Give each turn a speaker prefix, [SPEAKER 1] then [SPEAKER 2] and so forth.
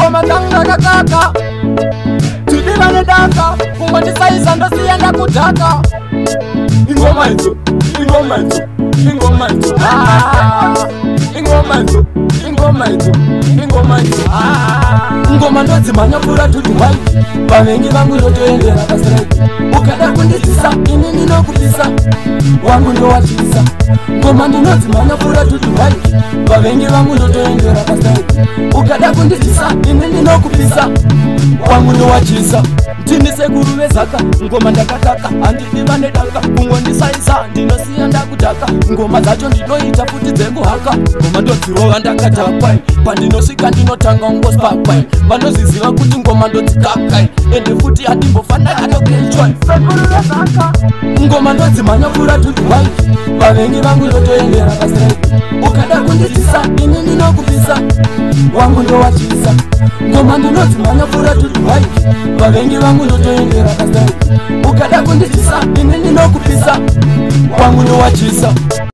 [SPEAKER 1] Ngoma dzangu ndakakaka, tidi vanedaka, kungondisaiza ndosiya ndakudhaka. Ingoma idzo, ingoma idzo, ingoma idzo, ah. Ingoma idzo, ingoma idzo, ingoma idzo, ah. Ngoma ndodzimhanya pfuura tudubai, vavengi vangu ndotoendera pastrike. Ukada kundidzisa, ini ndinokupisa, wangu ndowachisa. Ngoma ndinodzimhanya pfuura tudubai, vavengi vangu ndotoendera pastrike. Ukada kundidzisa, ini ndinokupisa, wangu ndowachisa. Ndini sekuru vezaka, ngoma ndakataka, handidi vanedaka, kungondisaisa ndinosiya ndakudhaka. Ngoma dzacho ndinoita futi dzekuhaka, ngoma ndodzirova ndakatakwa. Pandinosvika ndinotanga ungospakwa, vanozviziva kuti ngoma ndodzikaka, ende futi handimbofanira katokechwa.
[SPEAKER 2] Sekuru vezaka.
[SPEAKER 1] Ngoma ndodzimhanya pfuura tudubai, vavengi vangu ndotoendera pastrike. Ukada kundidzisa, ini ndinokupisa, wangu ndowachisa. Ngoma ndinodzimhanya pfuura tudubai, vavengi vangu ndotoendera pastrike. Ukada kundidzisa, ini ndinokupisa, wangu ndowachisa.